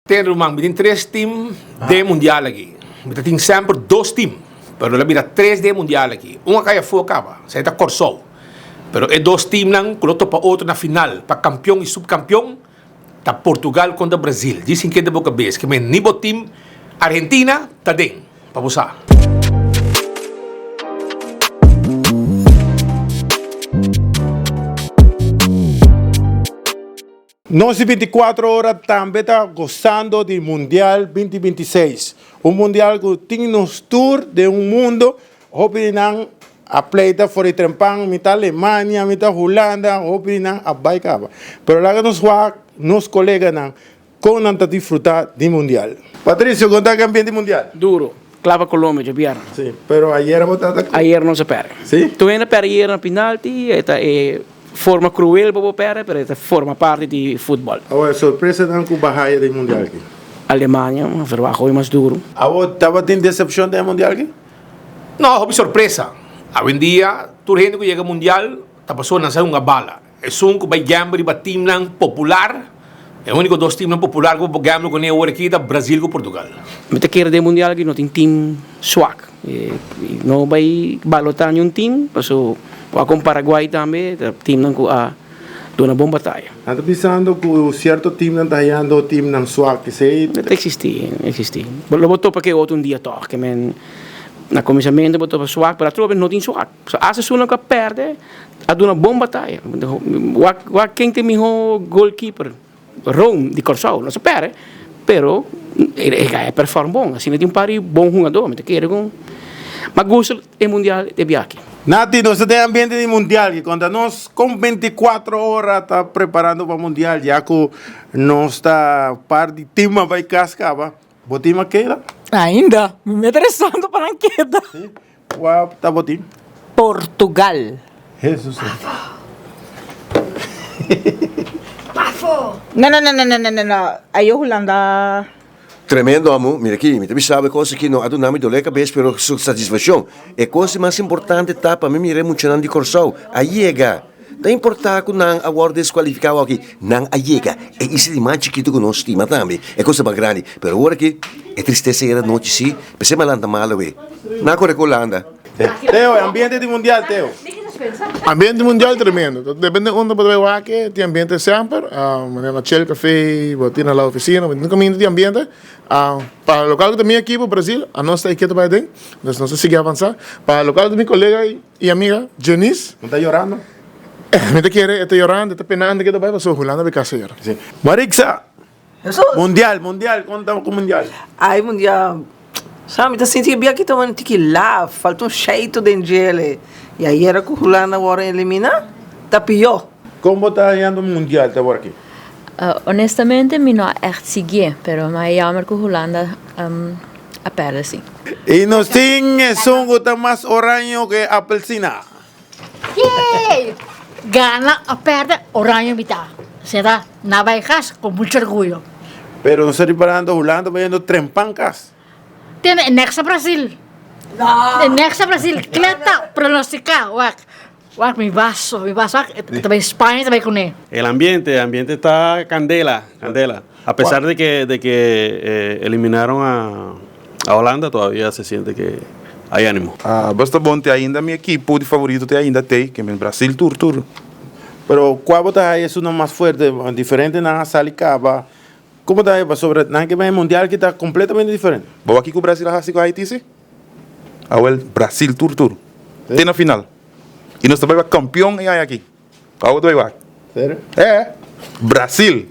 Ten ruman, mi tin tres team den mundial aki. Mi ta tin semper dos team, pero lo bira tres den mundial aki. Un a kai afó kaba, esei ta Kòrsou. Pero e dos teamnan ku lo topa otro na final pa kampion i supkampion ta Portugal kontra Brazil. Djis sin kende bo kabes ke men ni bo team Argentina ta den, pa bo sa. Nos di binticuatro ora tambe ta gozando di Mundial binti binti seis, un mundial cu tin nos tur den un mundo, hopi di nan a pleita for di trempan, mi ta Alemania, mi ta Hulanda, hopi di nan a bay caba. Pero laga nos wak nos coleganan con nan ta disfruta di Mundial. Patricio, con ta campeon di Mundial? Duro, clava Colombia djabièrnè. Sí, pero ayer bo ta. Ayer nos a perde. Sí? Tur hende a perde ayer na penalti, e ta e. Forma cruel pa bo perde, pero e ta forma parti di futbol. Awor e sorpresanan cu bahaya den mundial aki? Alemania, a verwacht hopi mas duro. Awor tabatin decepcion den e mundial aki? No, hopi sorpresa. Awendia tur hende cu yega mundial ta pasobra nan sa hunga bala. Esun cu bay gamble riba teamnan popular, e unico dos teamnan popular cu bo por gamble cune awor aki ta Brazil cu Portugal. Mi ta kere den mundial aki no tin team swak. No bai balotá niun team, paso wak kon Paraguay tambe ta teamnan ku a duna bon bataya. Nan ta bisando ku sierto teamnan ta hayando teamnan swak, esei. No ta eksistí, no eksistí. Lo bo topa ke otro un dia tòg, ke men na kuminsamentu bo topa swak, pero atrobe no tin swak. Paso asta esunnan ku a pèrdè a duna bon bataya. Wak wak ken ta e mihó goalkeeper. Rome di Kòrsou no sa pèrdè pero e a perform bon asina tin un par di bon hungadó mi ta kere ku mi a gusta e mundial e biaha. Nati nos ta den ambiente di mundial ki konta nos kon 24 ora ta preparando pa mundial ya ku nos ta par di team a bai kas kaba bo team a keda? Ainda mi mester rezando pa nan keda. Si kua ta bo team? Portugal. Hesus. Pafo. No no no no no no no ayo Hulanda. Tremendo amo, mira aki, mi ta bisa bo e kos aki no a duna mi dolé kabes pero su satisfakshon. E kos di mas importante ta pa mi mira e muchanan di Kòrsou a yega. Ta importá ku nan a wòrdu deskualifiká awor aki, nan a yega. E isla di mas chikitu ku nos stima tambe, e kos ta mas grandi. Pero awor aki e tristesa yera nochi si, p'esei mi a lanta malo awe. Nan a kore ku Hulanda. Teo, e ambiente di mundial, Teo. Ambiente mundial tremendo. Ta depende unda bo ta bai wak e tin ambiente semper. Manera na Chill Café, bo tin na la oficina, bo tin caminda tin ambiente. Pa local cu ta mi ekipo Brasil, anos ta e ke ta bai aden. Nos ta sigui avansa. Pa local cu ta mi colega y amiga Janice. No ta yorando? Mi ta kere e ta yorando, e ta penando ke ta bai pasobra Hulanda bai casa yora. Marixa, Mundial, mundial, kon ta ku mundial? Ai mundial, sa mi ta sinti e bia ki ta un tiki laf, falta un sheitu den djele. I ayera ku Hulanda wòrdu eliminá, ta pió. Kon bo ta hañando mundial te awor aki? Honestamente mi no a ègt siguié, pero mi a jammer ku Hulanda a pèrdè si. I nos tin esun ku ta mas oraño ku e apelsina. Yey! Gana o perde, Oranje mi ta. Sera na bay cas con mucho orguyo. Pero nos ta riparando Hulanda bayendo trempan cas. Tene e next a Brasil. E next a Brasil. Kla ta pronostica. Wak, wak mi vaso, mi vaso. Wak, e ta bay Spaña ta bay cune. El ambiente, el ambiente está candela, candela. A pesar de que, de que eliminaron a a Holanda todavía se siente que hay animo. Basta bon te ainda mi ekipo di favorito te ainda tey ke men Brasil tur tur. Pero kua bo ta haya esunnan mas fuerte? Diferente nan a sali kaba. Como ta haya pasobra nan ke bay mundial ki ta completamente diferente. Bo wak kiko Brasil a hasi ku Haiti si? Awel Brasil tur tur te na final y nos ta bay pa campeon e aña aki. Awo ta bay wak. Serio? Eh! Brasil!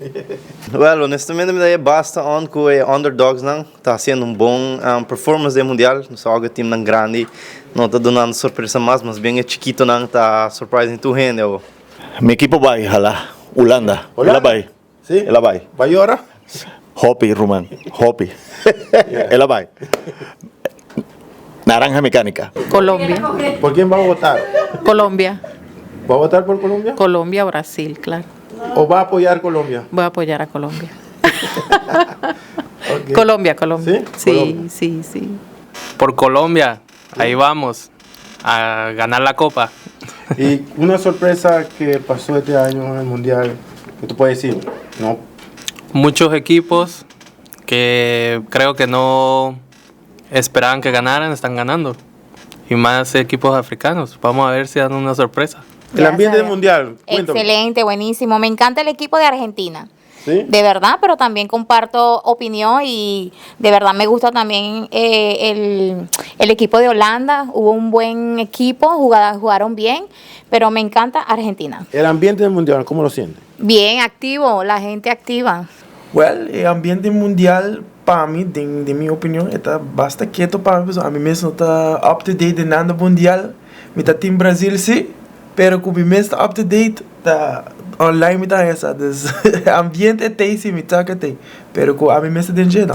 Well, honestamente mi ta haya basta on cu e underdogs nan ta haciendo un bon performance den mundial. Nos sa oca teamnan grandi no ta dunando sorpresa mas, mas bien e chikitonan ta surprising tur hende awo. Mi ekipo bai hala Hulanda. El a bai. Sí? El a bai. Bai yora? Hopi, ruman. Hopi. El a bai. Naranja Mecánica. Colombia. Por quién va a votar? Colombia. ¿Va a votar por Colombia? Colombia o Brasil, claro. ¿O va a apoyar Colombia? Voy a apoyar a Colombia. Okay. Colombia, Colombia. ¿Sí? Sí, Colombia. sí, sí. Por Colombia, ahí vamos a ganar la copa. Y una sorpresa que pasó este año en el Mundial, que tú puedes decir, no. Muchos equipos. Que creo que no esperaban que ganaran, están ganando. Y más equipos africanos. Vamos a ver si dan una sorpresa. El ambiente del mundial, cuéntame. Excelente, buenísimo. Me encanta el equipo de Argentina. ¿Sí? De verdad, pero también comparto opinión y de verdad me gusta también eh, el, el equipo de Holanda. Hubo un buen equipo, jugaron bien, pero me encanta Argentina. El ambiente del mundial, ¿cómo lo sientes? Bien activo, la gente activa. Well, e ambiente mundial pa mi, den, den mi opinion, ta basta keto pa mi, ami mes no ta up to date den nada mundial. Mi ta team Brasil si, pero ku mi mes ta up to date, ta online mi ta esa. Dus ambiente t'ei si mi ta ku t'ei, pero ku ami mes ta den dje no.